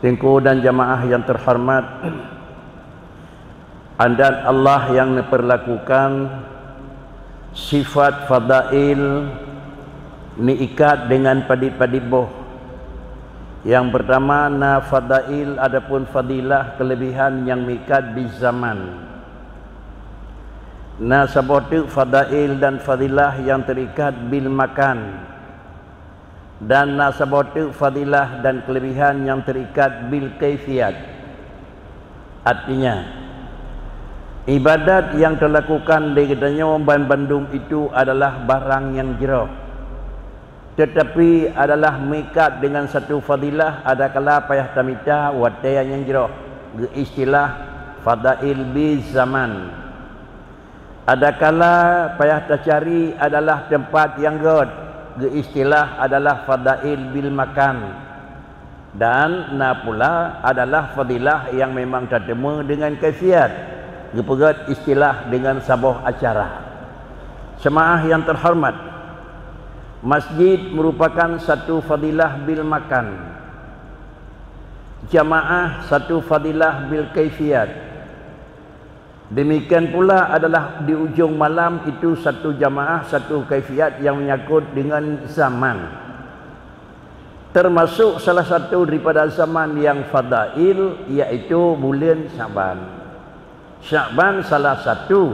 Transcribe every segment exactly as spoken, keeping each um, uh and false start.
Teungku dan jamaah yang terhormat, adat Allah yang neupeurlakukan sifat fadail neuikat deungon padit-padit boh. Nyang peurtama na fadail ataupun fadilah keuleubihan nyang meuikat bizaman. Na saboh teuk fadail dan fadilah nyang teuikat bil makan. Dan na saboh teuk fadilah dan keuleubihan nyang teuikat bil kaifiat. Artinya, ibadat nyang teulakukan lé geutanyoe banmandum itu adalah barang nyang jroh. Teutapi adalah meuikat deungon satu fadilah, adakala payah tamita watée nyang jroh, geuistilah fadail bizaman. Adakala payah tacari adalah teumpat nyang gét, geuistilah adalah fadail bil makan. Dan na pula adalah fadilah nyang memang tateumé deungon kaifiat, geupeugét istilah deungon saboh acara. Jamaah yang terhormat, masjid merupakan satu fadilah bil makan. Jamaah satu fadilah bil kaifiat. Demikian pula adalah di ujong malam itu satu jamaah, satu kaifiat nyang menyangkut deungon zaman. Termasuk salah satu daripada zaman nyang fadail, yaitu buleuen Sya'ban. Sya'ban salah satu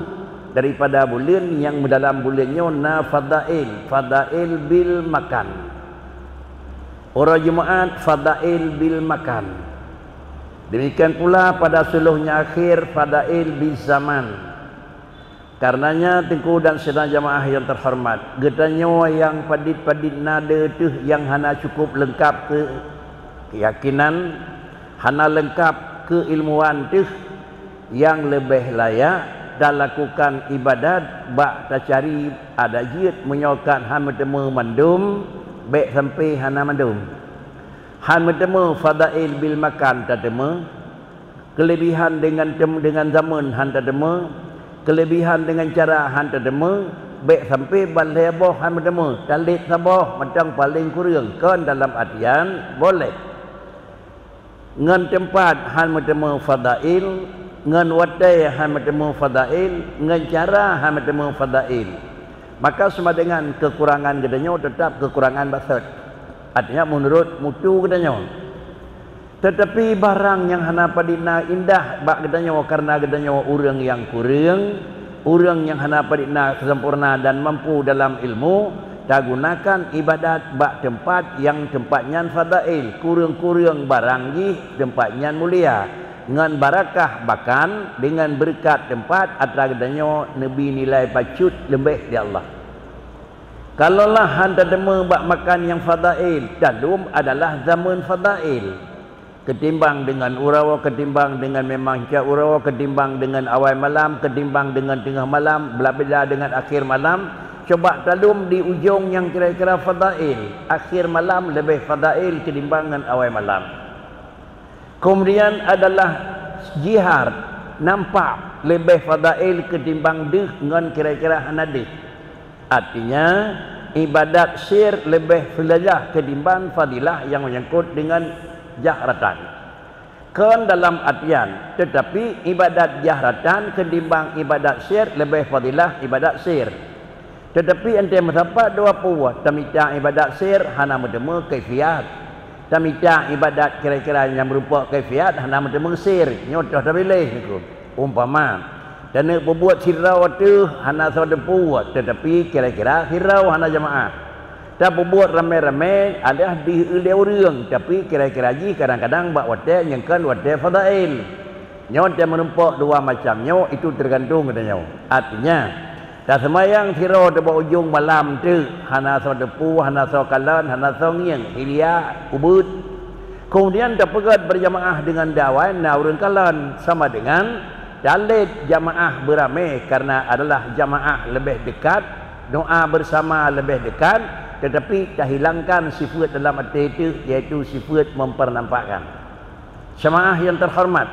daripada buleuen nyang dalam buleuen nyoe na fadail, fadail bil makan. Uroe Jumaat fadail bil makan. Demikian pula pada sulôh nyang akhé fadail bil zaman. Karenanya, Teungku dan sidang jamaah yang terhormat, geutanyoe nyang padit-padit na deuh teuh nyang hana cukup leungkap keu keuyakinan, hana leungkap keuilmuan teuh, nyang leubeh layak talakukan ibadat bak tacari adak jeuet meunyoe kan hana meuteumé mandum, bék sampoe hana mandum. Hana meuteumé fadail bil makan tateumé, keuleubihan deungon tem-, deungon zaman hana tateumé, keuleubihan deungon cara hana tateumé, bék sampoe ban lhée boh hana meuteumé, talét saboh mantong paleng kureueng, kon dalam artian boleh. Ngon teumpat hana meuteumé fadail, ngon watée hana meuteumé fadail, ngon cara hana meuteumé fadail. Maka seumadengan keukurangan geutanyoe teutap keukurangan bak sot. Artinya, meunurot mutu geutanyoe. Teutapi barang nyang hana padit na indah bak geutanyoe kareuna geutanyoe ureuëng nyang kureueng, ureuëng nyang hana padit na sempurna dan mampu dalam ilmu, tagunakan ibadat bak teumpat nyang teumpat nyan fadail, kureueng-kureueng barang jih teumpat nyan mulia, ngon barakah bahkan deungon beureukat teumpat atra geutanyoe neubi nilai bacut leubeh di Allah. Kalaulah hana tateumé bak makan nyang fadail, talom adalah zaman fadail. Keutimbang deungon uroe, keutimbang deungon memang cak uroe, keutimbang deungon awai malam, keutimbang deungon teungoh malam, beulabeda deungon akhé malam, cuba talom di ujong nyang kira-kira fadail, akhé malam leubeh fadail keutimbang ngon awai malam. Keumudian adalah jihar, nampak leubeh fadail keutimbang deuh ngon kira-kira hana deuh. Artinya, ibadat sir leubeh fadilah ketimbang fadilah nyang menyangkut deungon jahratan. Kon dalam artian, teutapi ibadat jahratan ketimbang ibadat sir leubeh fadilah ibadat sir. Teutapi 'oh meusapat dua pue, tamita ibadat sir hana meuteumé kaifiat. Tamita ibadat kira-kira nyang meurumpok kaifiat hana meuteumé sir. Nyoe toh tabiléh, Teungku. Umpama, taneuk peubuet sidroe teuh hana soe teupeu, teutapi kira-kira sidroe hana jamaah. Tapeubuet ramé-ramé alias di ulée ureuëng, tapi kira-kira jih kadang-kadang bak watée nyang kon watée fadail. Nyoe teuh meurumpok dua macam nyoe, itu teugantung geutanyoe. Artinya, taseumayang sidroe teuh bak ujong malam teuk, hana soe teupeu, hana soe kalon, hana soe ngieng, hilia, ubeuet. Keumudian tapeugét beurjamaah deungon dawai na ureuëng kalon, sama deungon talét jamaah beuramé kareuna adalah jamaah leubeh deukat, doa beusama leubeh deukat, teutapi tahilangkan sifeuet dalam até teuh, yaitu sifeuet meupeurnampakkan. Jamaah nyang teuhoreumat,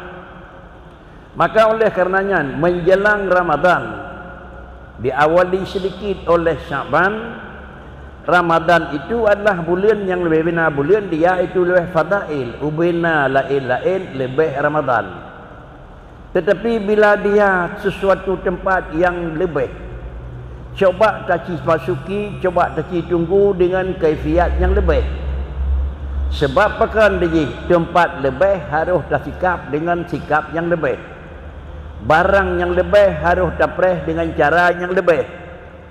maka oleh kareuna nyan, meunjelang Ramadhan, diawali seudikit oleh Sya'ban, Ramadan itu adalah buleuen nyang leubeh bina buleuen dia itu leubeh fadail, ubena laén-laén leubeh Ramadan. Tetapi bila dia sesuatu tempat yang leubeh, coba taci masuki, coba taci tunggu dengan kaifiat nyang leubeh. Sebab pakon dijih tempat leubeh harôh tasikap dengan sikap nyang leubeh. Barang nyang leubeh harôh tapreh dengan cara nyang leubeh.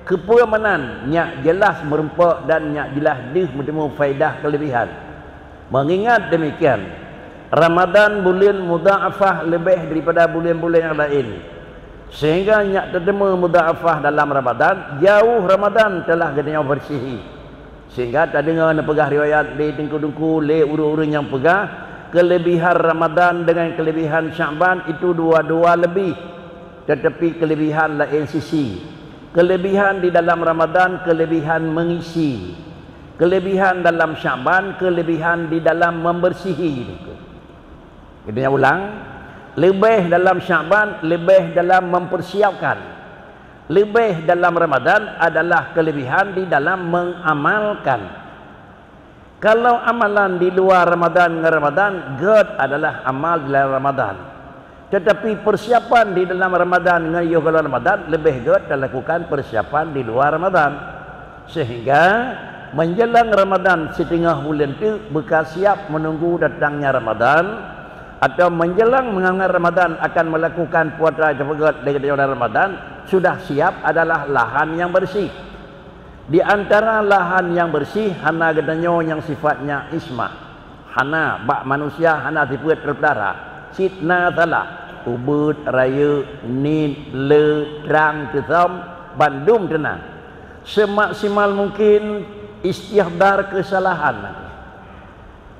Keupeue meunan, nyak jeulaih meurumpok dan nyak jeulaih deuh meuteumé faedah keulebihan. Meungingat deumikian, Ramadan buleuen mudha'afah leubeh daripada buleuen-buleuen nyang laén. Sehingga nyak teuteumé mudha'afah dalam Ramadan, jauh Ramadan telah geutanyoe beursihi. Sehingga tadeungoe neupeugah riwayat lé teungku-teungku, lé ureuëng-ureuëng nyang peugah, keulebihan Ramadan dengan keulebihan Syakban itu dua-dua leubeh, tetapi keulebihan laén sisi. Keulebihan di dalam Ramadan, keulebihan meungisi. Keulebihan dalam Syakban, keulebihan di dalam membersihi. Geutanyoe ulang, leubeh dalam Syakban, leubeh dalam mempersiapkan. Leubeh dalam Ramadan adalah keulebihan di dalam mengamalkan. Kalau amalan di luwa Ramadan ngon Ramadan, gét adalah amal di dalam Ramadan. Tetapi persiapan di dalam Ramadan ngon yoh gohlom Ramadan leubeh gét talakukan persiapan di luwa Ramadan. Sehingga menjelang Ramadan siteungoh buleuen teuk beuka siap menunggu datangnya Ramadan, atau menjelang mengangat Ramadan akan melakukan puasa teupeugot lé geutanyoe dalam Ramadan, sudah siap adalah lahan nyang bersih. Di antara lahan nyang bersih hana geutanyoe nyang sifatnya ismah. Hana, bak manusia hana sifeuet teupeudara. Cit na salah, ubeut, rayeuk, niet, le, trang, teusom, bandum teuna. Semaksimal mungkin istihdar keusalahan.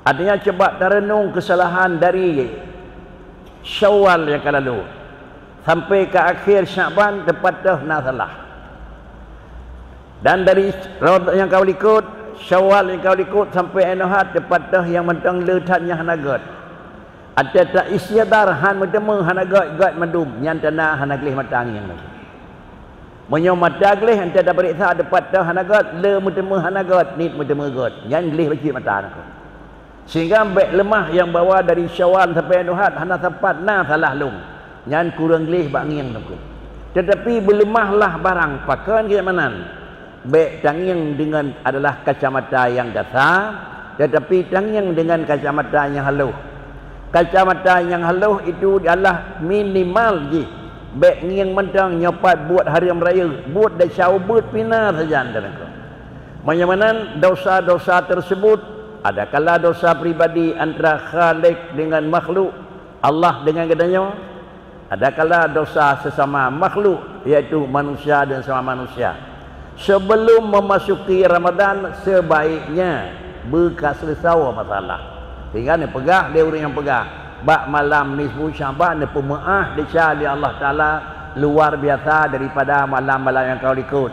Artinya, cuba tareunong keusalahan dari Syawal nyang ka lalu sampai ka akhé Syakban, teupat teuh na salah. Dan dari Ramadan nyang ka likot, Syawal nyang ka likot sampai Ainul Ahad, teupat teuh nyang mantong le that nyang hana gét. Até ta istihdar han meuteumé hana gét, gét mandum, nyan tanda hana gleh mata ngieng. Meunyoe mata gleh, até tapareksa teupat teuh hana gét, le meuteumé hana gét, niet meuteumé gét, nyan gleh bacut mata nangkon. Sehingga bék leumah nyang bahwa dari Syawal sampai Ainul Ahad hana sapat na salah lom. Nyan kureueng gleh bak ngieng teungku. Tetapi beuleumahlah barang pakon keunyamanan. Bék tangieng deungon adalah kacamata nyang gasa, tetapi tangieng deungon kacamata nyang haloh. Kacamata nyang haloh itu adalah minimal jih. Bék ngieng mantong nyoe pat buet hareuem rayeuk, buet desya ubeut pih na sajan teungku. Meunyoe meunan dosa-dosa tersebut, adakala dosa pribadi antara Khalik dengan makhluk, Allah dengan geutanyoe, adakala dosa sesama makhluk, yaitu manusia dan sesama manusia. Sebelum memasuki Ramadan, sebaiknya beuka seuleusoe masalah. Sehingga neupeugah lé ureuëng nyang peugah, bak malam nisfu Sya'ban neupeumeuáh desya lé Allah Taala luar biasa daripada malam-malam nyang ka likot.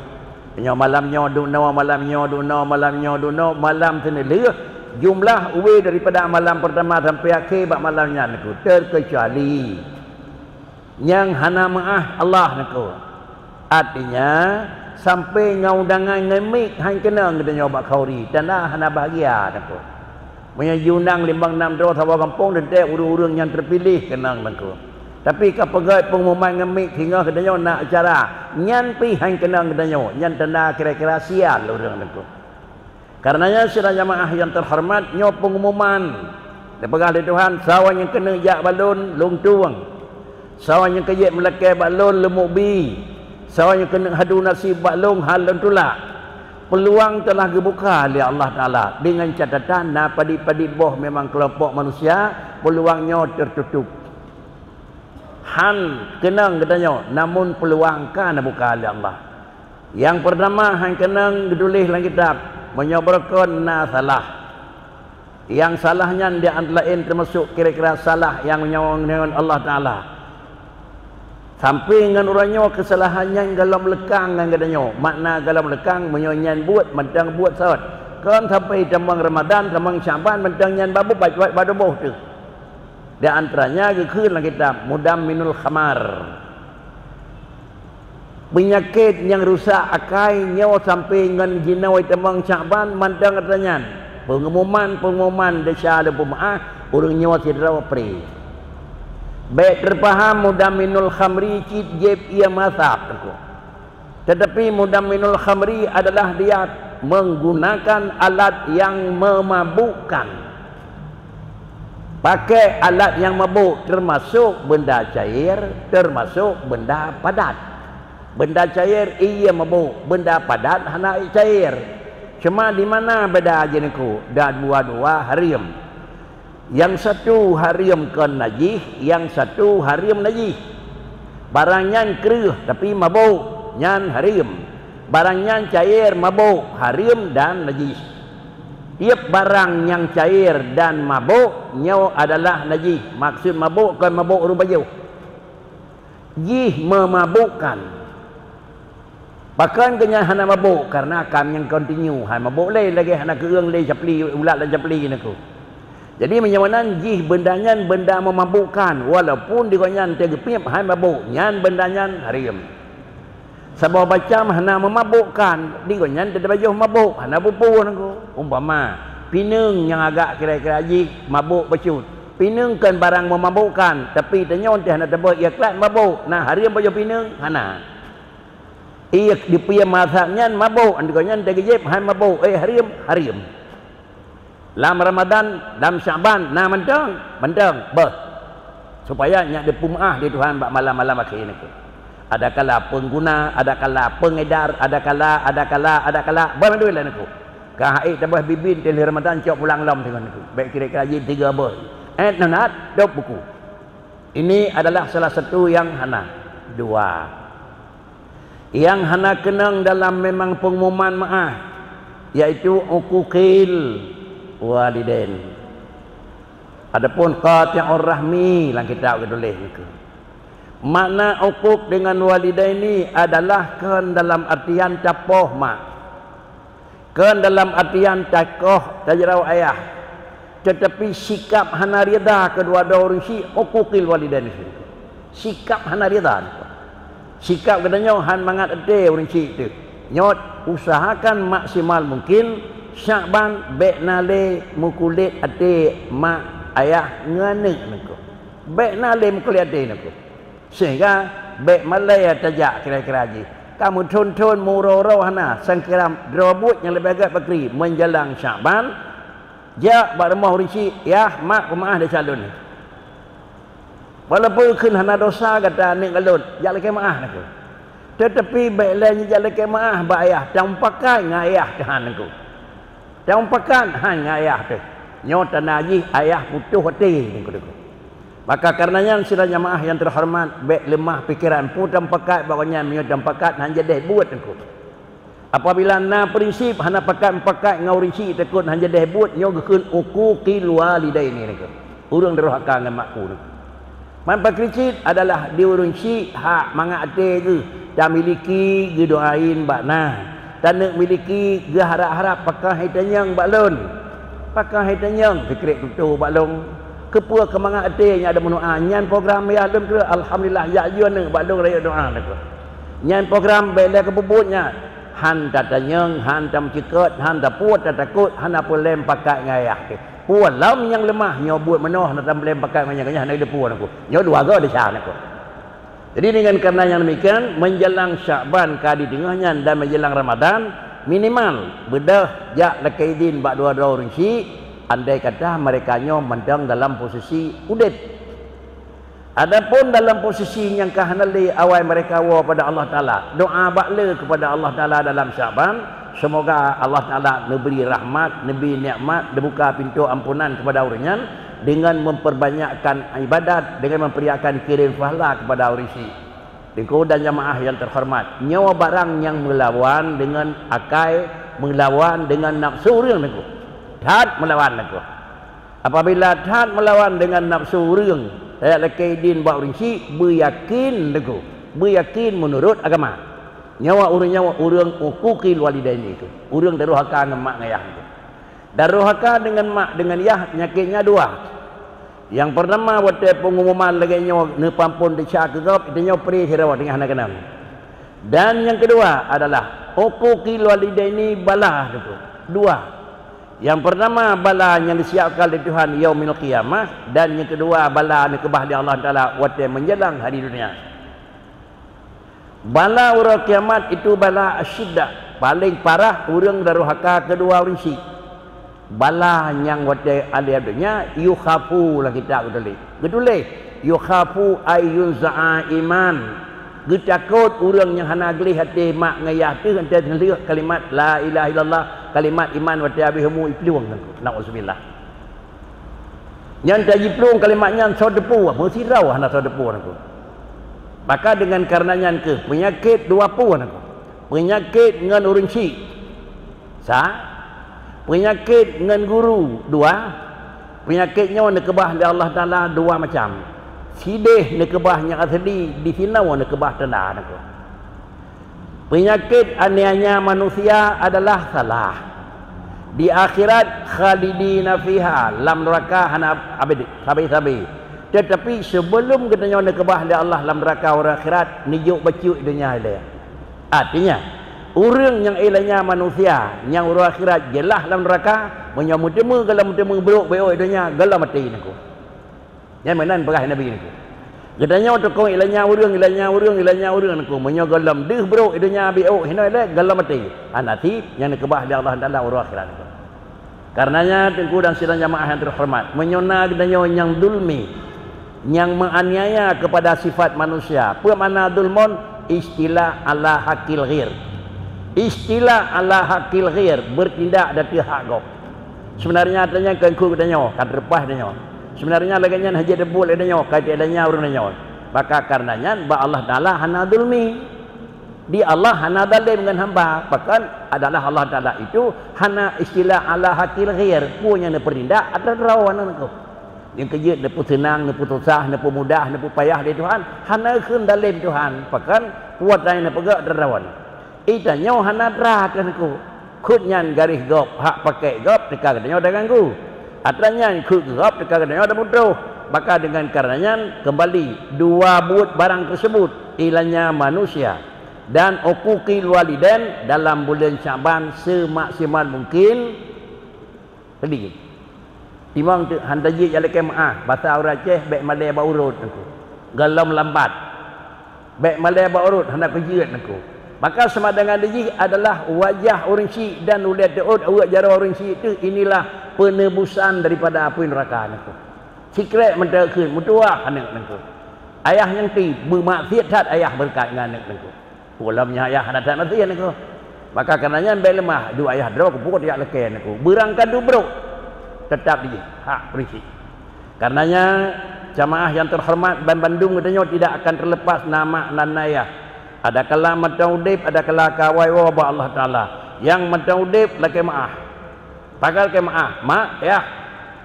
Nyoe malam nyoe duek noe, malam nyoe duek noe, malam nyoe duek noe, malam seuneulheueh jumlah ubé daripada malam pertama sampai akhé bak malam nyan, teungku, terkecuali nyang hana meuáh Allah, teungku. Artinya, sampai ngon undangan ngon mic han keunong geutanyoe bak khanduri, tanda hana bahagia, teungku. Meunyoe jiundang limong nam droe saboh gampông, teuntèe ureuëng-ureuëng nyang teupiléh keunong, teungku. Tapi ka peugét peungumuman ngon mic singoh geutanyoe na acara, nyan pih han keunong geutanyoe, nyan tanda kira-kira sial ureuëng, teungku. Karenanya, sidroe jamaah nyang teuhoreumat, nyoe peungumuman. Neupeugah lé Tuhan, "Sawa nyang keuneuk jak bak Lôn, Lôn tueng. Sawa nyang keu jeuet meulakée bak Lôn, Lôn mubi. Sawa nyang keuneuk hadu naseb bak Lôn, han Lôn tulak." Peuluang teulah geubuka lé Allah Taala, deungon catatan na padit-padit boh memang keulompok manusia, peuluang nyoe teututup. Han keunong geutanyoe, namun peuluang ka neubuka lé Allah. Nyang peurtama han keunong geutuléh lam kitab, meunyoe beurukon na salah. Nyang salah nyan di antara laén teumasok kira-kira salah nyang meunyoe ngon Allah Taala. Sampai ngon uroe nyoe keusalahan nyan gohlom leukang ngon geutanyoe. Makna gohlom leukang, meunyoe nyan buet, mantong buet sot. Kon sampai tamong Ramadan, tamong Syaban, mantong nyan babu-, ba-, ba-, badoboh teuh. Di antaranya geukheun lam kitab Mudamminul Khamar. Peunyakét nyang rusak akai nyoe sampoe ngon jinoe tamong Syakban mantong atra nyan. Peungumuman-peungumuman desya lôn peumeu'ah, ureuëng nyoe sidroe pré. Bék teupaham mudamminul khamri cit jieb ié mazhab teungku. Tetapi mudamminul khamri adalah dia menggunakan alat yang memabukkan. Pakai alat yang mabuk, termasuk benda cair, termasuk benda padat. Benda cair ié mabuk, benda padat hana cair. Cuma di mana beda jih niko? Dua-dua hareuem. Yang satu hareuem kon najih, yang satu hareuem najih. Barang nyan kreueh tapi mabuk, nyan hareuem. Barang nyan cair mabuk, hareuem dan najih. Tieb barang nyang cair dan mabuk nyoe adalah najih. Maksud mabuk kon mabuk ureuëng pajoh. Jih memabukkan. Pakon keu nyan hana mabuk? Karena kam nyang kontinu hai mabuk lé, lagée hana keueung lé capli, ulat lam capli niko. Jadi meunyoe meunan jih benda nyan benda memabukkan, walaupun di gobnyan teugeupeuet hai mabuk, nyan benda nyan hareuem. Saboh macam hana memabukkan, di gobnyan teubajoh mabuk, hana peue-peue niko. Umpama, pineung nyang agak kira-kira jih mabuk bacut. Pineung kon barang memabukkan, tapi tanyoe teuh hana tabeuet ié klat mabuk, na hareuem pajoh pineung? Hana. Ié dipeue mazhab nyan mabuk, di gobnyan teugeujép hai mabuk, eh hareuem, hareuem. Lam Ramadan, lam Syakban, na mantong? Mantong, beuh. Supaya nyak dipeumeu'ah di Tuhan bak malam-malam akhé niko. Adakala pengguna, adakala pengedar, adakala, adakala, adakala, beuh mandum lé niko. Ka hai tabeuh bibin teuh lheueh Ramadan cok pulang lom singoh niko. Bék kira-kira jih tiga beuh. Eh, nonat, dop buku. Ini adalah salah satu yang hana. Dua. Nyang hana keunong dalam memang peungumuman meu'ah, yaitu uquqil walidain. Adapun qati'ur rahmi lam kitab geutuléh niko. Makna uquq dengan walidaini adalah kon dalam artian tapoh mak. Kon dalam artian takoh tajaroe ayah, tetapi sikap hana rida keudua droe ureuëng syik, uquqil walidain. Sikap hana rida. Sikap geutanyoe han mangat até ureuëng syik teuh. Nyoe usahakan maksimal mungkin, Syakban bék na lé meukulét até mak ayah ngon aneuëk niko. Bék na lé meukulét até niko. Sehingga bék malée tajak kira-kira jih. Ka meuthon-thon meuuroe-uroe hana, sangkiram droe buet nyang leubeh gét bakri meunjalang Syakban, jak bak rumoh ureuëng syik, "Yah, mak, peumeu'ah desya lôn." Walaupun kheun hana dosa gata aneuëk lôn, jak lakée meu'ah niko. Tetapi bék lé jak lakée meu'ah bak ayah, tamupakat ngon ayah teuh han niko. Tamupakat han ngon ayah teuh. Nyoe tanda jih ayah putôh até niko-niko. Maka kareuna nyan, sidroe jamaah nyang teuhoreumat, bék leumah pikeran, peue tamupakat bak gobnyan meunyoe tamupakat han jadeh buet niko. Apabila na prinsip hana pakat mupakat ngon ureuëng syik takot han jadeh buet, nyoe geukheun uquqil walidaini niko. Ureuëng durhaka ngon mak ku niko. Man pakri cit adalah di ureuëng syik hak mangat até geuh tamiliki geudoain bak na. Taneuk miliki geuharab-harab pakon hai tanyong bak lôn. Pakon hai tanyong keukrek tutoe bak lôn. Keupeue keu mangat até nyang ada meudoa nyan program yah lôn keu alhamdulillah jak jeuet aneuëk bak lôn rayeuk doa niko. Nyan program bék lé keu peubuet nyan. Han tatanyong, han tameuceukeut, han tapuet, tatakot, hana peue lé mupakat ngon ayah teuh. Peue lom nyang leumah nyoe buet meunoe hana tamupakat ngon nyang keunyan hana geuteupeue niko. Nyoe dua goe desya niko. Jadi dengan karena yang demikian, menjelang Syakban ka di teungoh nyan dan menjelang Ramadan, minimal beudôh jak lakée idin bak dua droe ureuëng syik, andai kata mereka nyoe mantong dalam posisi udeb. Adapun dalam posisi nyang ka hana lé awai mereka woe pada Allah Taala, doa bak le kepada Allah Taala dalam Syakban, semoga Allah Taala neubri rahmat, neubri nikmat, neubuka pintoe ampunan kepada ureuëng nyan dengan memperbanyakkan ibadat, dengan memperbanyak kirim pahala kepada ureuëng syik. Teungku dan jamaah yang terhormat, nyoe barang nyang meulawan dengan akai, meulawan dengan nafsu ureuëng teungku. That meulawan teungku. Apabila that meulawan dengan nafsu ureuëng, tajak lakée idin bak ureuëng syik, beuyakin teungku, beuyakin meunurot agama. Nyoe ureuëng nyoe ureuëng uquqil walidaini teungku, ureuëng durhaka ngon mak ngon ayah teungku. Durhaka dengan mak dengan yah peunyakét nyan dua. Nyang peurtama watée peungumuman lagée nyoe neupeuamphon desya keu gob, itu nyoe pré sidroe teungoh hana keunong. Dan nyang keudua adalah uquqil walidaini, bala teungku. Dua. Nyang peurtama bala nyang disiapkan lé Tuhan yaumil qiyamah, dan nyang keudua bala neukeubah lé Allah Taala watée meujalang hari dunia. Bala uroe kiamat itu bala asyidda, paleng parah ureuëng durhaka keu dua ureuëng syiek. Bala nyang watée alé donya yukhafu lam kitab geutuléh. Geutuléh, yukhafu ay yunza'a iman. Geutakot ureuëng nyang hana gleh até mak ngon yah teuh, enteuk teulheueh kalimat la ilaha illallah, kalimat iman watée habéh umu iplueng teungku. Nauzubillah. Nyan tajiplueng kalimat nyan soe teupeu, meusidroe hana soe teupeu teungku. Maka deungon kareuna nyan keuh peunyakét dua pue teungku. Peunyakét ngon ureuëng syiek. Sa, peunyakét ngon guru dua. Peunyakét nyoe neukeubah lé Allah Taala dua macam. Sideh neukeubah nyang asli, disinoe neukeubah tanda teungku. Peunyakét aniaya manusia adalah salah. Di akhirat khalidina fiha, lam neuraka hana abadi, sabe-sabe. Teutapi seubeuleum geutanyoe neukeubah lé Allah lam neuraka uroe akhirat, neujok bacut donya ilée. Artinya, ureuëng nyang ilanya manusia nyang uroe akhirat jeulaih lam neuraka, meunyoe meuteumé gohlom meuteumé brok beuôt donya, gohlom maté neungku. Nyan meunan peugah Nabi nyoe. Geutanyoe tukong ilanya ureuëng, ilanya ureuëng, ilanya ureuëng nyoe. Meunyoe gohlom deuh brok i donya biôk hinoe lé gohlom maté. Hana sép nyang neukeubah lé Allah Taala uroe akhirat nyoe. Kareuna nyan teungku dan sidang jamaah nyang teuhoreumat, meunyoe na geutanyoe nyang zulmi, nyang meuaniaya keupada sifat manusia, peue makna zulmon? Istilah ala hakil ghair. Istilah ala hakil ghair, bertindak di ateueh hak gob. Seubeunarnya atra nyan keu geutanyoe, ka teuleupah tanyoe. Seubeunarnya lagée nyan hana jeuet teubuet lé tanyoe, ka teuilanya ureuëng tanyoe. Maka kareuna nyan bak Allah Taala hana zulmi. Di Allah hana zalem ngon hamba, pakon adalah Allah Taala itu hana istilah ala hakil ghair, peue nyang neupeurindak atra droe nyan teungku. Nyang keujeuet neupeuseunang, neupeususah, neupeumudah, neupeupayah lé Tuhan, hana kheun zalem Tuhan, pakon peue nyang neupeugah atra droe nyan. Ih, tanyoe hana atra teungku. Kheun nyan garéh gob, hak pakék gob teuka geutanyoe taganggu. Atra nyan kheun gob teuka geutanyoe taputôh. Maka deungon kareuna nyan keumbali dua buet barang teuseubut, ilanya manusia dan uquqil walidain dalam buleuen Syakban seumaksimal mungkin. Jadi, timang teuk hana jeuet jak lakée meuáh, basa ureuëng Aceh bék malée bak uroe teungku. Gohlom lambat. Bék malée bak uroe hana kujeuet teungku. Maka seumadangan jih adalah wajah ureuëng syiek dan ulée teuôt aweuek jaroe ureuëng syiek teuh, inilah penebusan daripada apui neuraka teungku. Sikrék meuteukheun meutuwah aneuëk teungku. Ayah nyang ti beumaksiet that ayah beureukat ngon aneuëk teungku. Ulôn nyan ayah hana that maté nyan teungku. Maka kareuna nyan bék leumah, duek ayah droe keupeue jak lakée nyan teungku. Beurangkat duek brok, teutap dijih hak prinsip. Kareuna nyan, jamaah nyang teuhoreumat, ban bandum geutanyoe tidak akan terlepas na mak nan na yah. Adakala mantong udeb, adakala ka awai woe bak Allah Taala. Nyang mantong udeb lakée meuáh. Pagal keu meuáh, mak, yah.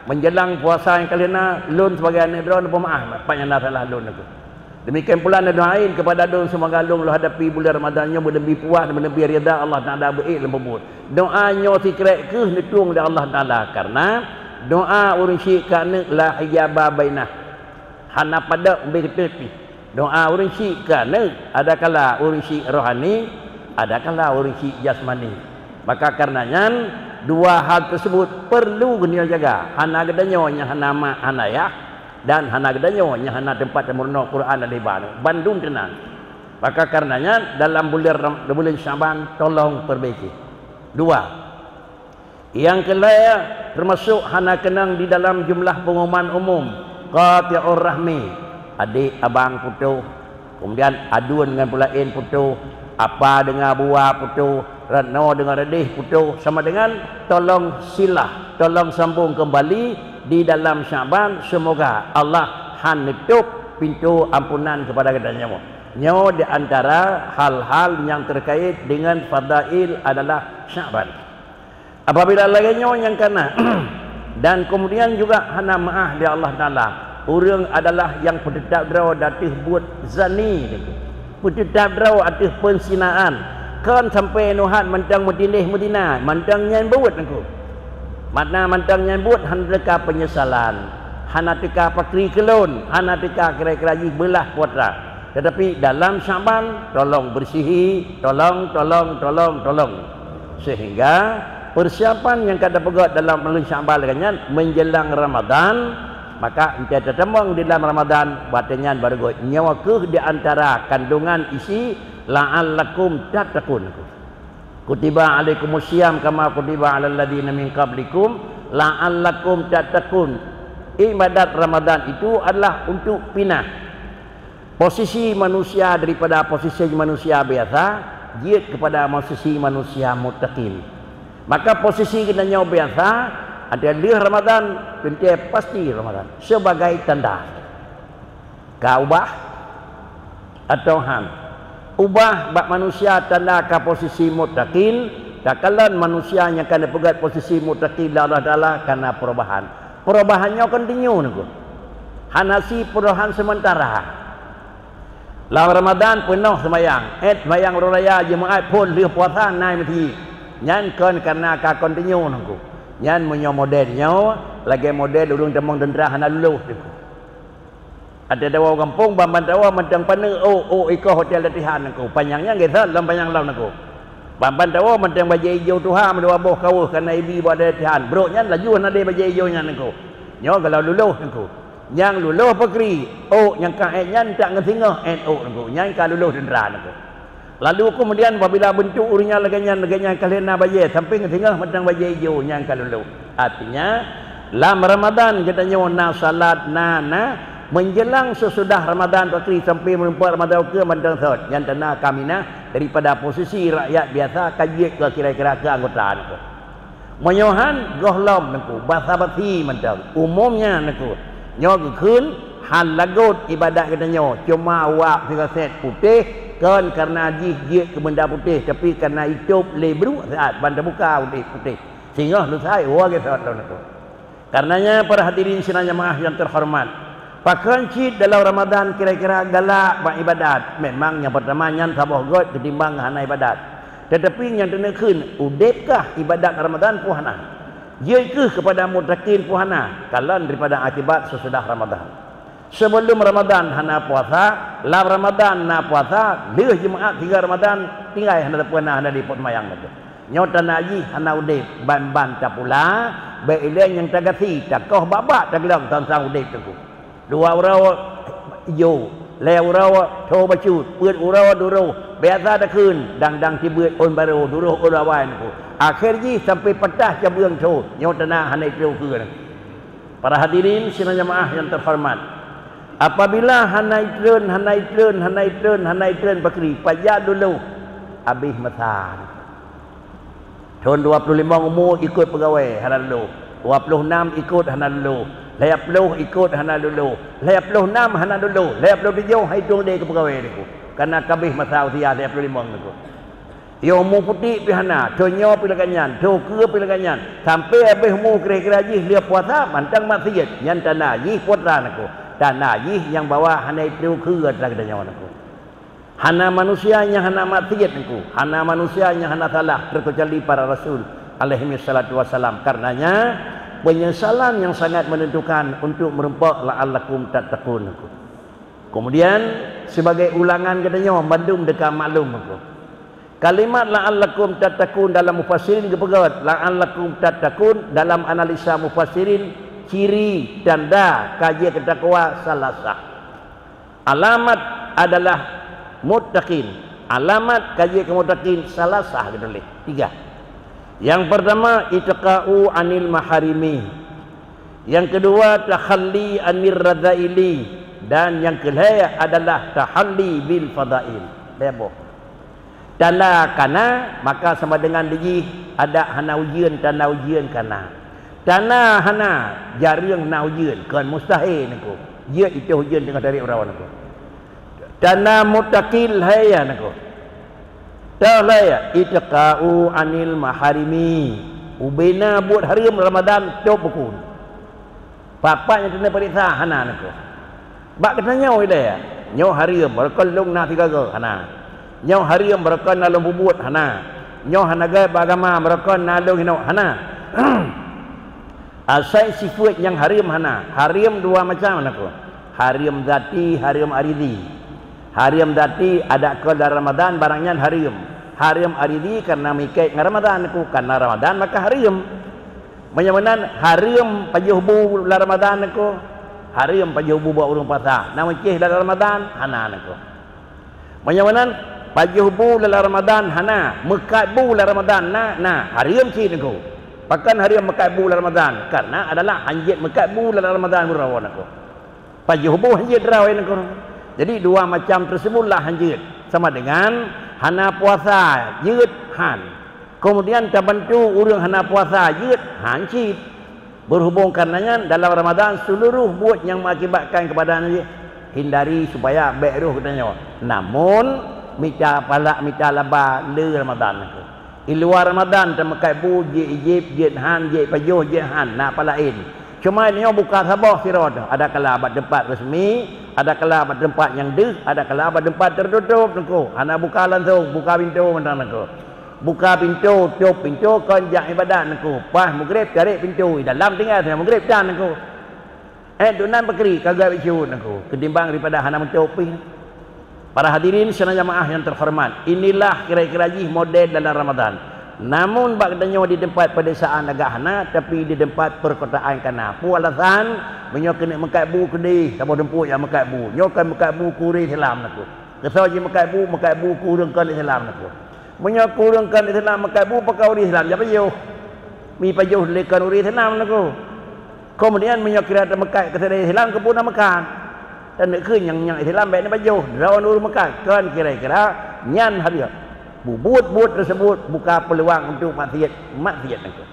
Meunjelang puasa nyang ka lheueh na, lôn sibagai aneuëk droe neupeumaáh, pat nyang na salah lôn teungku. Demikian pula neudoain keupada lôn, seumoga lôn lôn hadapi buleuen Ramadhan nyoe beuleubeh puas, beuleubeh ridha Allah Taala beuék lôn peubuet. Doa nyoe sikrék kheueh neutueng lé Allah Taala, kareuna doa ureuëng syiek keu aneuëk la hijaba bainah. Hana padub ubé geutot pih. Doa ureuëng syiek keu aneuëk, adakala ureuëng syiek rohani, adakala ureuëng syiek jasmani. Maka kareuna nyan, dua hal teuseubut peurlu geutanyoe jaga. Hana geutanyoe nyang hana mak, hana yah, dan hana geutanyoe nyang hana teumpat tameurunoe Quran dan ibadah. Bandum teunang. Maka kareuna nyan, dalam buleuen Ram-, buleuen Syaban, tolong peubaiki. Dua. Nyang keulhèe, teumasok hana keunong di dalam jumlah pengumuman umum, qati'ur rahmi, adék abang putôh, kemudian aduen ngon peulaén putôh, apa deungon bua putôh, rot noe deungon reudeh putôh, sama dengan tolong silah, tolong sambung kembali di dalam Syaban, semoga Allah han neutôp pintoe ampunan keupada geutanyoe. Nyoe di antara hal-hal nyang terkait dengan fadail adalah Syaban. Apabila lagèe nyoe nyang kana, dan kemudian juga hana meu'ah lé Allah Taala, ureueng adalah nyang peuteutab droe di ateueh buet zani, peuteutap droe ateueh peunsinaan, kon sampoe neuhat mantong meutindeh meuzina, mantong nyan buet teungku. Makna mantong nyan buet hana teuka peunyesalan, hana teuka pakri keulôn, hana teuka kira-kira jih beulah putra. Tetapi dalam Syaban, tolong bersihi, tolong, tolong, tolong, tolong. Sehingga persiapan nyang ka tapeugöt dalam buleuen Syaban lagèe nyan menjelang Ramadan, maka 'oh tatamong di dalam Ramadan, watèe nyan barô göt. Nyoe keuh di antara kandungan isi la'allakum tattaqun. Kutiba alaikumus siyam kama kutiba alal ladzina min qablikum la'allakum tattaqun. Ibadat Ramadan itu adalah untuk pinah posisi manusia daripada posisi manusia biasa, jeuet kepada posisi manusia muttaqin. Maka posisi geutanyoe biasa, ada lheueh Ramadan, teuntèe pasti Ramadan sebagai tanda. Ka ubah atawa han? Ubah bak manusia tanda ka posisi muttaqin, takalon manusia nyang ka neupeugöt posisi muttaqin lé Allah Taala kana perubahan. Perubahan nyoe kontinu nyoe. Hana si perubahan sementara. Lam Ramadan peunoh seumayang, 'et seumayang uroe raya Jumaat phôn lheueh puasa na i meuseujid. Nyan kon karena ka kontinu nyoe. Nyan meunyoe model nyoe, lagèe model ureueng tamong teuntra hana lulôh. Ada dawa gampông, ban-ban dawa mantong paneuk ôk, ôk ikoh hotel latihan nangku. Panyang nyan geuthot lom panyang lom nangku. Ban-ban dawa mantong bajèe ijô tuha meudua boh kaweuh kana ibi bak latihan. Brok nyan laju hana deh bajèe ijô nyan nangku. Nyoe geulau lulôh nangku. Nyang lulôh peukri, ôk nyang ka 'et nyan tak ngeusingoh 'et ôk nangku. Nyan ka lulôh teuntra nangku. Lalu kemudian, apabila beuntuk ureueng nyan lagèe nyan, lagèe nyan ka lheueh na bajèe, sampoe singoh mantong bajèe ijô nyang ka lulôh. Artinya, lam Ramadan geutanyoe na salat, na, na, menjelang sesudah Ramadan pakri sampoe meureumpok Ramadan ukeue mantong sot, nyan tanda kaminah daripada posisi rakyat biasa ka jeuet keu kira-kira keu anggota nangku. Meunyoe han, gohlom nangku, basa-basi mantong. Umumnya nangku, nyoe geukheun hán lagot ibadat geutanyoe, cuma wak sigasék putéh, kon karena jih jeuet keu benda putéh, tapi karena itôb lé bruek siat ban teubuka udép putéh. Singoh lusai woe geuthot lom nangku. Karenanya, para hadirin sidang jamaah yang terhormat, pakon cit dalam Ramadan kira-kira galak bak ibadat? Memang nyang pertama nyan saboh göt ketimbang hana ibadat. Tetapi nyang teuneuk kheun, udépkah ibadat Ramadan peue hana? Jeuet keuh kepada muttaqin peue hana? Kalon daripada akibat sesudah Ramadan. Sebelum Ramadan hana puasa, lam Ramadan na puasa, lheueh Jumaat tiga Ramadan, tinggai hana tapeuna, hana dipeuseumbayang lagèe. Nyoe tanda jih hana udép, ban-ban tapula, bèk ilèe nyang tagasi, takoh bak-bak tageulong sang-sang udép teungku. Dua uroe ijô, lhèe uroe tho bacut, peuet uroe duroh, biasa takheun, dang-dang sibeuet ôn barô, duroh ôn awai nangku. Akhé jih sampoe patah cabeueng tho, nyoe tanda hana itreun keue nangku. Para hadirin sidang jamaah yang terhormat, apabila hana itreun, hana itreun, hana itreun, hana itreun pakri, pajan lulôh, habéh masa. Thôn dua ploh limong umu ikot peugawée hana lulôh, dua ploh nam ikot hana lulôh, lhèe ploh ikot hana lulôh, lhèe ploh nam hana lulôh, lhèe ploh tujoh han itong lé keu peugawée nangku, kareuna ka habéh masa usia lhèe ploh limong nangku. Yoh umu putéh pih hana, thôn nyoe pih lagèe nyan, thôn keue pih lagèe nyan, sampoe habéh umu kira-kira jih lheueh puasa mantong maksiet, nyan tanda jih putra nangku, tanda jih nyang bahwa hana itreun keue atra geutanyoe nangku. Hana manusia nyang hana maksiet nangku, hana manusia nyang hana salah, terkecuali para rasul alaihimus salatu wassalam. Karenanya, penyesalan nyang sangat menentukan untuk meureumpok la'allakum tattaqun nangku. Kemudian, sebagai ulangan geutanyoe bandum teuka maklum nangku. Kalimat la'allakum tattaqun dalam mufassirin geupeugah, la'allakum tattaqun dalam analisa mufassirin ciri tanda ka jeuet keu takwa salasah. Alamat adalah muttaqin. Alamat ka jeuet keu muttaqin salasah geutuléh, tiga. Nyang pertama, itqa'u anil maharimi. Nyang keudua, takhalli anir radzaili. Dan nyang keulhèe adalah tahalli bil fadhail. Lhèe boh. Tanda kana, maka sama dengan dijih adak hana ujeuen, tanda ujeuen kana. Tanda hana, jareueng na ujeuen, kon mustahil nangku. Jeuet itôh ujeuen teungoh tarek uroe nangku. Tanda muttaqin lhèe nangku. Teuh lhèe, itqa'u anil maharimi. Ubena buet hareuem Ramadan tôb bukon. Pat-pat nyang keuneuk peuriksa hana nangku. Bak geutanyoe ilèe, nyoe hareuem, barokon lôn na sigaga, hana. Nyoe hareuem, barokon na lôn peubuet, hana. Nyoe hana göt bak agama, barokon na lôn hinoe, hana. Asai sifeuet nyang hareuem hana. Hareuem dua macam nangku. Hareuem zati, hareuem aridhi. Hareuem zati adak kon lam Ramadan, barang nyan hareuem. Hareuem aridi karena meuikat ngon Ramadan, Teungku. Karena Ramadan maka hareuem. Meunyoe meunan, hareuem pajoh bu lam Ramadan, Teungku. Hareuem pajoh bu bak ureuëng puasa. Na meucéh lam Ramadan? Hana, Teungku. Meunyoe meunan, pajoh bu lam Ramadan? Hana. Meukat bu lam Ramadan? Na, na. Hareuem cit, Teungku. Pakon hareuem meukat bu lam Ramadan? Karena adalah hanjeuet meukat bu lam Ramadan, Teungku. Pajoh bu hanjeuet droe, Teungku. Jadi, dua macam tersebutlah hanjeuet. Sama dengan hana puasa jeuet, han. Kemudian tabantu ureuëng hana puasa jeuet, han cit. Berhubung karena nyan, dalam Ramadan seluruh buet nyang mengakibatkan kepada nyan hindari supaya bék roh geutanyoe. Namun, mita pahala, mita laba le Ramadan, Teungku. Di luwa Ramadan tameukat bu, jeuet ijéb, jeuet han, jeuet pajoh, jeuet han, na pahala laén. Cuma nyoe buka saboh sidroe teuh, adakala bak teumpat resmi, adakala bak teumpat nyang deuh, adakala bak teumpat tertutup, Teungku. Hana buka langsung, buka pintoe mantong, Teungku. Buka pintoe, tôp pintoe, kon jak ibadat, Teungku. Pas meugreb, tarek pintoe, di dalam tinggai, seunang meugreb tan, Teungku. Eh, dum nan pakri ka geubiet syuet, Teungku, ketimbang daripada hana meutôp pih. Para hadirin sidang jamaah yang terhormat, inilah kira-kira jih model dalam Ramadan. Namun, bak geutanyoe di teumpat pedesaan agak hana, tapi di teumpat perkotaan ka na. Peue alasan? Meunyoe keuneuk meukat bu keudeh, saboh teumpat nyang meukat bu. Nyoe kan meukat bu keu ureuëng Islam, Teungku. Keusoe jih meukat bu, meukat bu keu ureuëng kon Islam, Teungku. Meunyoe keu ureuëng kon Islam meukat bu, pakon ureuëng Islam jak pajoh? Mi pajoh lé kon ureuëng Islam, Teungku. Kemudian, meunyoe kira tameukat keu sidroe Islam, keupeue na meukat? Dan neukheun nyang, nyang Islam bék neupajoh, droe ureuëng meukat. Kon kira-kira nyan hareuem. Bubuet-buet tersebut buka peluang untuk maksiat, maksiat, Teungku.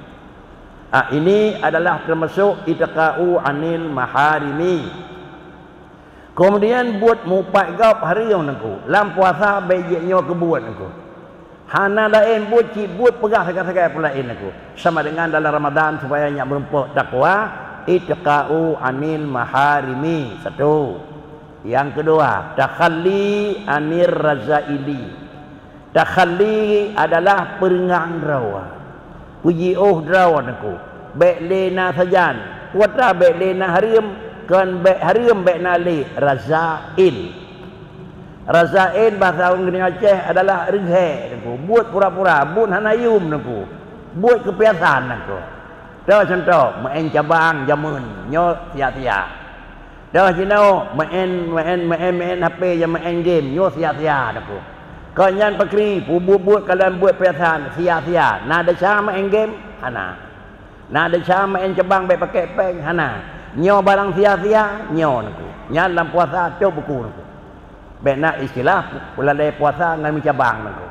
Ah, ini adalah termasuk itqa'u anil maharimi. Kemudian, buet mupat gob hareuem, Teungku. Lam puasa bék jeuet nyoe keubuet, Teungku. Hana laén buet, cit buet peugah sagai-sagai peue laén, Teungku. Sama dengan dalam Ramadan supaya nyak meurumpok takwa, itqa'u anil maharimi. Satu. Nyang keudua, takhalli anir razaili. Takhalli adalah peureungang droe. Peujiôh droe, Teungku. Bék lé na sajan. Peue atra bék lé na hareuem, kon bék hareuem bék na lé, razail. Razail bahasa ureuëng Aceh adalah reuhée, Teungku. Buet pura-pura, buet hana yum, Teungku. Buet keupiasan, Teungku. Toh contoh, meu'en cabang jameun, nyoe sia-sia. Toh jinoe, meu'en, meu'en, meu'en, meu'en H P nyang meu'en game, nyoe sia-sia, Teungku. Kon nyan pakri, peubuet-buet kalon buet piasan, sia-sia. Na desya meu'en game? Hana. Na desya meu'en cabang bék pakai péng? Hana. Nyoe barang sia-sia, nyoe, Teungku. Nyan lam puasa tôp buku, Teungku. Bék na istilah peulalée puasa ngon meucabang, Teungku.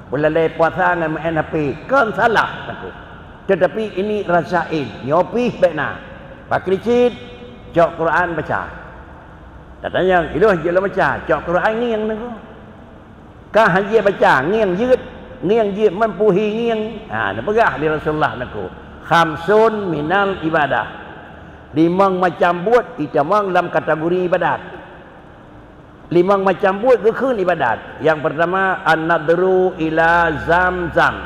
Peulalée puasa ngon meu'en H P, kon salah, Teungku. Tetapi ini razail, nyoe pih bék na. Pakri cit, cok Quran baca. Tatanyong, ilôn jeuet lôn baca, cok Quran ngieng, Teungku. Ka hanjeuet baca, ngieng jeuet, ngieng jeuet, man puhi ngieng. Ha, neupeugah lé Rasulullah, Teungku, khamsun minal ibadah. Limong macam buet itamong lam kategori ibadat. Limong macam buet geukheun ibadat. Nyang peurtama, an-nadhru ila Zamzam.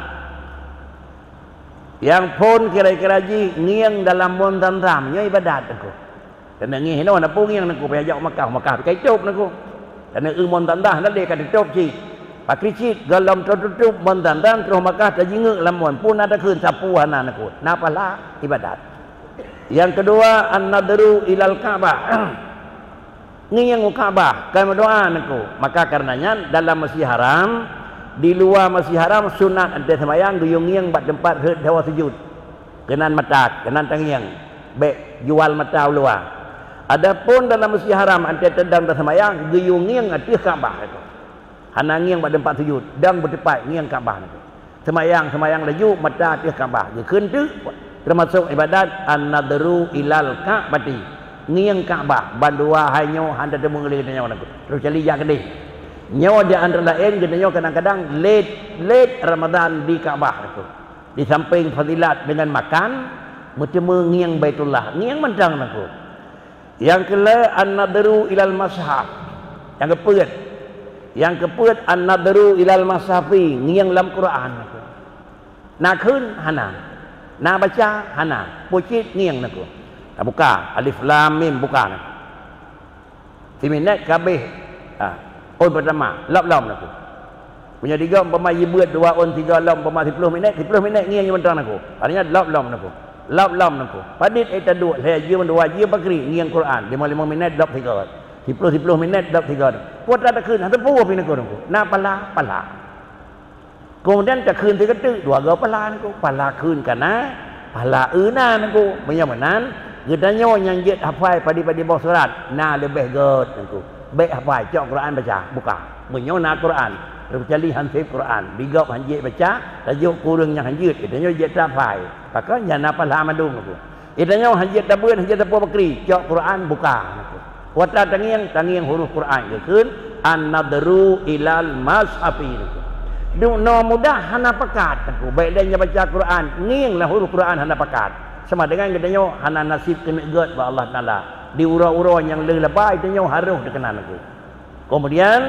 Nyang phon kira-kira jih ngieng dalam mon Zamzam, nyoe ibadat, Teungku. Keuneuk ngieng hinoe na peue ngieng, Teungku, payah jak u Makkah, Makkah ka itôp, Teungku. Keuneuk eu mon Zamzam, hana lé ka teutôp cit. Pakri cit, gohlom teutôp mon Zamzam, troh Makkah tajingeuk lam mon, peue na takheun, sapeue hana, Teungku. Na pahala ibadat. Nyang keudua, an-nadhru ilal Ka'bah. Ngieng u Ka'bah, kon meudoa, Teungku. Maka kareuna nyan, dalam Masjid Haram, di luwa Masjid Haram, sunat 'an teuh seumayang geuyue ngieng bak teumpat rhot dawa sujud. Keunan mata, keunan tangieng. Bék jual mata u luwa. Adapun dalam Masjid Haram, 'an teuh teudong teuh seumayang, geuyue ngieng ateueh Ka'bah, Teungku. Hana ngieng bak teumpat sujud, dong beuteupat ngieng Ka'bah, Teungku. Seumayang, seumayang laju mata ateueh Ka'bah. Geukheun teuk, teumasok ibadat an-nadhru ilal Ka'bati. Ngieng Ka'bah, bandua hai nyoe hana teumeu'en lé geutanyoe, Teungku. Troh cali jak keudeh. Nyoe di antara laén geutanyoe kadang-kadang lét, lét Ramadan di Ka'bah, Teungku. Di sampéng fadilat deungon makan, meuteumé ngieng Baitullah. Ngieng mantong, Teungku. Nyang keulhèe, an-nadhru ilal mushaf. Nyang keupeuet. Nyang keupeuet, an-nadhru ilal mushafi, ngieng lam Quran. Na kheun? Hana. Na baca? Hana. Peue cit? Ngieng, Teungku. Tabuka, alif lam mim, buka, Teungku. Siminèt ka abéh. Ha. Ôn peutama, lop lom Teungku. Meunyoe digom umpama jibeuet dua ôn tiga lom umpama siploh minét, siploh minét ngieng mantong Teungku. Artinya lop lom Teungku. Lop lom Teungku. Padit ék taduek lhèe jeuem dua jeuem pakri ngieng Quran, limong-limong minét lop tiga. Siploh-siploh minét lop tiga. Peue takheun, hana teupeu pih Teungku. Na pahala, pahala. Keumudian takheun sigeuteuek dua goe pahala Teungku. Pahala kheun ka na, pahala eu na Teungku. Meunyoe meunan, geutanyoe nyang jeuet hafai padé-padé boh surat, na leubeh göt Teungku. Bèk hafai, cok Quran baca, buka. Meunyoe na Quran, keucuali han sép Quran, digop han jeuet baca, tajok keu ureueng nyang han jeuet, geutanyoe jeuet hafai. Pakon nyan na pahala mandum Teungku. Geutanyoe han jeuet tabeuet, han jeuet tapeubuet pakri, cok Quran buka. Watèe tangieng, tangieng huruf Quran geukheun, "An-nadru ilal mashafi." Duek noe mudah hana pakat Teungku. Bèk lé nyang baca Quran, ngieng lam huruf Quran hana pakat. Sama dengan geutanyoe hana naseb keuneuk göt bak Allah Taala. Di uroe-uroe nyang le laba, geutanyoe harôh teukeuna Teungku. Kemudian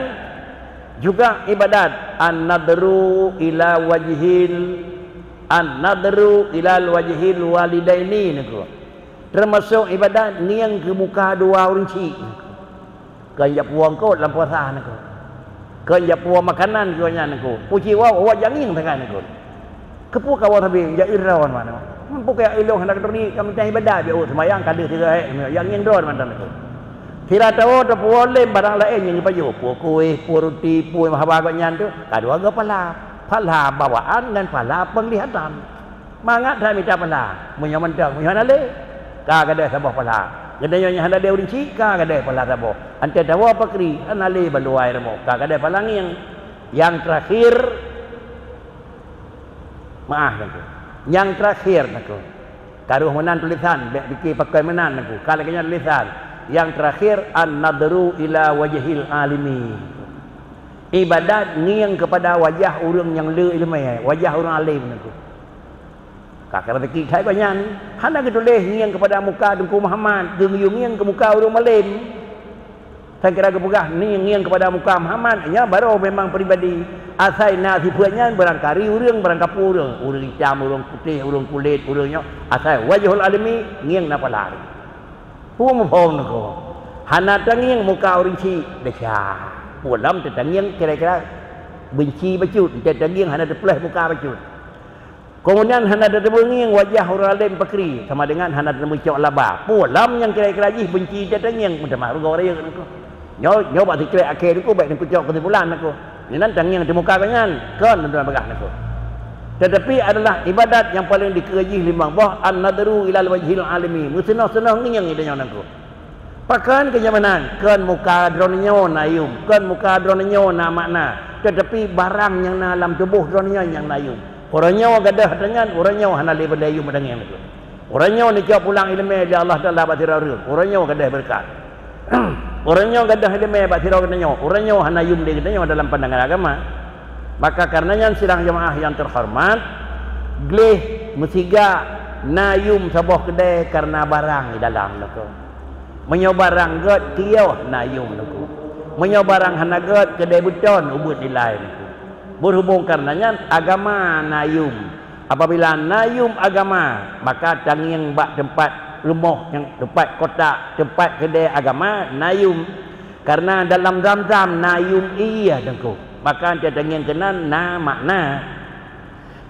juga ibadat an-nadru ila wajhil, an-nadru ilal wajhil walidaini Teungku. Termasuk ibadat ngieng keu muka dua ureueng chik Teungku. Kon jak puwoe eungkôt lam puasa Teungku. Kon jak puwoe makanan keu awak nyan Teungku. Puci wawak, awak jak ngieng sagai Teungku. Keupeue kawoe sabe jak eu droe mantong? Meunyoe jak eu lôn hana keudroe, ka meuntang ibadat, jak eu seumayang ka deuh sigoe, jak ngieng droe mantong Teungku. Sira tawoe tapuwoe lé barang laén nyang geupajoh, puwoe kueh, puwoe ruti, puwoe haba gobnyan tu, ka dua goe pahala. Pahala bawaan ngon pahala penglihatan. Mangat that mita pahala. Meunyoe mantong, meunyoe hana lé, ka gadôh saboh pahala. Geutanyoe nyang hana lé ureueng chik, ka gadôh pahala saboh. Antée tawoe pakri, hana lé baluwai rumoh, ka gadôh pahala ngieng. Nyang teurakhir, Meu'ah Teungku. Nyang teurakhir Teungku. Ka rôh meunan tulésan, bèk pike pakon meunan Teungku. Ka lagèe nyan tulésan. Nyang teurakhir, an-nadru ila wajhil alimi. Ibadat ngieng keupada wajah ureueng nyang le ileumèe, wajah ureueng além Teungku. Ka keureuzeki that gobnyan. Hana geutuléh ngieng keupada muka Teungku Muhammad, geuyue ngieng keu muka ureueng malém. Tan kira geupeugah ngieng keupada muka Muhammad, nyan baroe memang pribadi. Asai na sifeuet nyan barangkari ureueng, barangkapeue ureueng, ureueng itam, ureueng putéh, ureueng kulét, ureueng nyoe. Asai wajhul alami ngieng na pahala. Peue muphom Teungku? Hana tangieng muka ureueng chik, desya. Peue lom teutangieng kira-kira beunci bacut, teutangieng hana teupeuleueh muka bacut. Keumudian hana tateupeue ngieng wajah ureueng além pakri, sama dengan hana tateupeue cok laba. Peue lom nyang kira-kira jih beunci teutangieng, meutamah rugoe rayeuk Teungku. Nyoe, nyoe bak sikrek akhé Teungku, bèk Teungku cok keusimpulan Teungku. Nyan tangieng di muka gobnyan, kon Teungku peugah Teungku. Tetapi adalah ibadat nyang paleng dikeue jih limong boh, an-nadru ilal wajhil alami, meuseunoh-seunoh ngieng geutanyoe Teungku. Pakon keu nyang meunan, kon muka droeneuh nyoe na yum, kon muka droeneuh nyoe na makna, tetapi barang nyang na lam tuboh droeneuh nyoe nyang na yum. Uroe nyoe gadôh ata nyan, uroe nyoe hana lé beudée yum ata ngieng Teungku. Uroe nyoe neucok pulang ileumèe lé Allah Taala bak sidroe ureueng, uroe nyoe gadôh beureukat. Uroe nyoe gadôh ileumèe bak sidroe geutanyoe, uroe nyoe hana yum lé geutanyoe dalam pandangan agama. Maka kareuna nyan sidang jeumaáh nyang teuhoreumat, gleh meusiga na yum saboh keudée kareuna barang di dalam Teungku. Meunyoe barang gét, kiôh na yum Teungku. Meunyoe barang hana gét, keudée beuton ubeuet nilai Teungku. Beurhubong kareuna nyan, agama na yum. Apabila na yum agama, maka tangieng bak teumpat rumoh nyang teumpat kotak, teumpat keudée agama na yum. Kareuna dalam Zam-Zam na yum ie Teungku. Maka tangieng keunan na makna.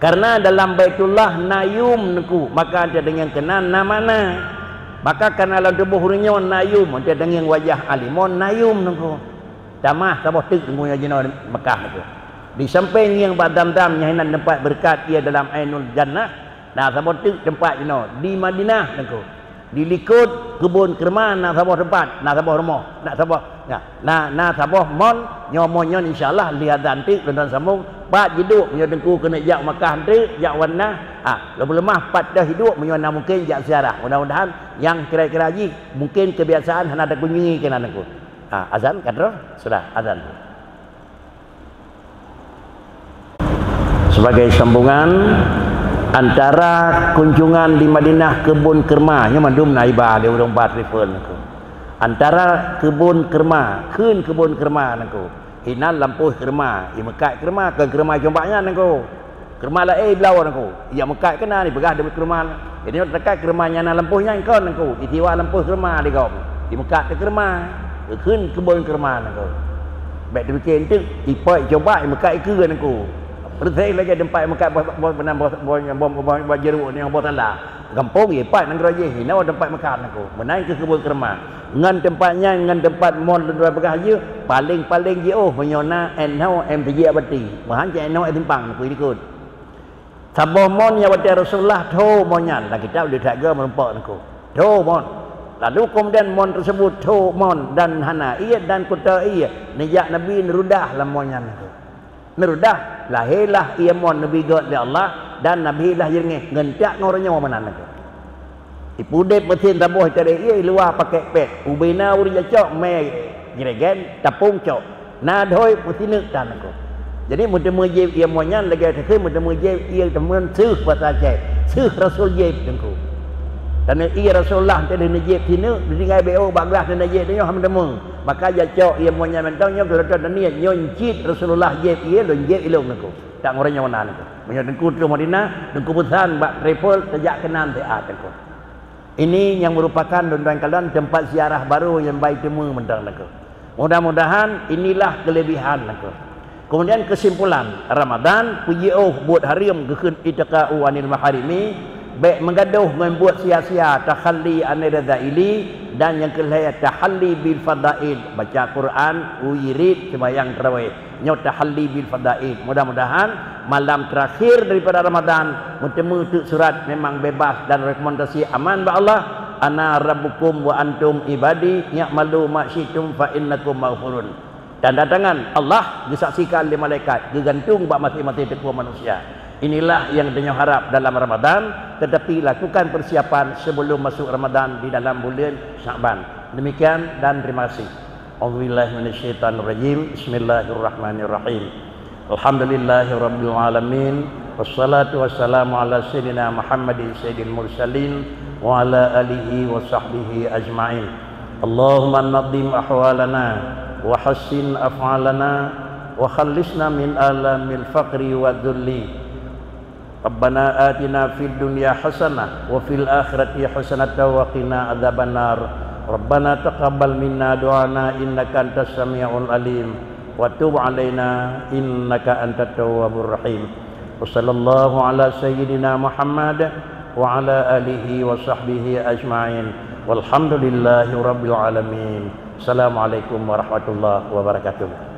Kareuna dalam Baitullah na yum Teungku, maka teudeungieng keunan na makna. Maka kareuna lam tuboh ureueng nyoe na yum, teudeungieng wajah alimon na yum Teungku. Tamah saboh teuk Teungku nyang jinoe Mekah Teungku. Di sampéng ngieng bak Zam-Zam nyang inan teumpat beureukat ie dalam Ainul Jannah, na saboh teuk teumpat jinoe di Madinah Teungku. Di likot keubon keurma na saboh teumpat, na saboh rumoh, na saboh, na, na, na saboh mon, nyoe mon nyan insya Allah lheueh azan teuk lôn sambong, pat jiduek meunyoe Teungku keuneuk jak Makkah teuk, jak Madinah, ha, lôn peuleumah pat teuh jiduek meunyoe na mungken jak ziarah. Mudah-mudahan nyang kira-kira jih mungken keubiasaan hana takunjungi keunan Teungku. Ha, azan ka troh, sudah azan. Sebagai sambungan, antara kunjungan di Madinah keubon keurma, nyoe mandum na iba lé ureueng ba travel Teungku. Antara keubon keurma, kheun keubon keurma Teungku. Inan lampôh keurma, i meukat keurma, kon keurma combak nyan Teungku. Keurma laén bloe Teungku. I meukat keunan ipeugah deubeut keurma. Jadi nyoe teuka keurma nyang na lampôh nyan kon Teungku. Istiwa lampôh keurma di gob. I meukat teuh keurma. Kheun keubon keurma Teungku. Bèk teupike enteuk, ipat coba imeukat ikeue nangku. Peureuséh lagèe teumpat imeukat boh, boh, boh, boh, boh, boh, boh, boh jeruk nibak boh sala. Gampông ipat nanggroe jih, hinoe teumpat imeukat nangku. Meunan keuh keubon keureuma. Ngon teumpat nyan, ngon teumpat mon lôn peugah jih, paleng-paleng jiôh meunyoe na inoe em teujiak bati. Meuhan cit inoe em simpang nangku ilikot. Saboh mon nyang watèe Rasulullah tho mon nyan, lam kitab lé that goe meurumpok nangku. Tho mon. Lalu keumudian mon teuseubut tho mon dan hana ié dan kuto ié, neujak Nabi neurudah lam mon nyan nangku. Neurudah, lahé lah ié mon neubi göt lé Allah dan Nabi lah jireungéh ngon tak ngon uroe nyoe meunan nangku. Ipudép meusin saboh itarek ié i luwa pakèk pèt. Ubena ureueng jacok mè jregen tapông cok. Na dhôi meusineuk tan nangku. Jadi meuteumé jieb ié mon nyan lagèe teuseuh meuteumé jieb ié teumon seuh basa Aceh. Seuh Rasul jieb nangku. Dan ié Rasulullah teuh neujieb sineuk, tinggai B O bak glah neujieb tanyoe hana meuteumé. Maka jacok ié mon nyan mantong nyoe keu lôn taniet nyoe cit Rasulullah jieb ié lôn jieb ilôn nangku. Tak ngon uroe nyoe na nangku. Meunyoe teungku troh Madinah, teungku peusan bak travel tajak keunan siat nangku. Ini nyang meurupakan lôn tuan kalon teumpat ziarah barô nyang bai teumé mantong nangku. Mudah-mudahan inilah keulebihan nangku. Keumudian keusimpulan, Ramadhan peujiôh buet hareuem geukheun itika'u anil maharimi, bèk meugadôh ngon buet sia-sia takhalli anil radzaili dan nyang keu lhèe tahalli bil fadail, baca Quran, wirid, seumayang tarawih. Nyoe tahalli bil fadail. Mudah-mudahan malam terakhir daripada Ramadhan meuteumé teuk surat memang bebas dan rekomendasi aman bak Allah. Ana rabbukum wa antum ibadi, i'malu ma syi'tum fa innakum maghfurun. Tanda tangan Allah geusaksikan lé malaikat, geugantung bak maséng-maséng teupeue manusia. Inilah yang tanyoe harap dalam Ramadhan, tetapi lakukan persiapan sebelum masuk Ramadhan di dalam bulan Sya'ban. Demikian dan terima kasih. A'udzubillahi minasyaitonirrajim. Bismillahirrahmanirrahim. Alhamdulillahirabbil alamin. Wassalatu wassalamu ala sayyidina Muhammadin sayyidil mursalin wa ala alihi wa sahbihi ajma'in. Allahumma nadhim ahwalana wa hassin af'alana wa khallisna min alamil faqri wa dhulli. Rabbana atina fid dunya hasanah wa fil akhirati hasanatan wa qina adzabannar. Rabbana taqabbal minna du'ana innaka antas samiul alim wa tub alaina innaka antat tawwabur rahim. Wa sallallahu ala sayyidina Muhammad wa ala alihi wa sahbihi ajma'in. Walhamdulillahi rabbil alamin. Assalamualaikum warahmatullahi wabarakatuh.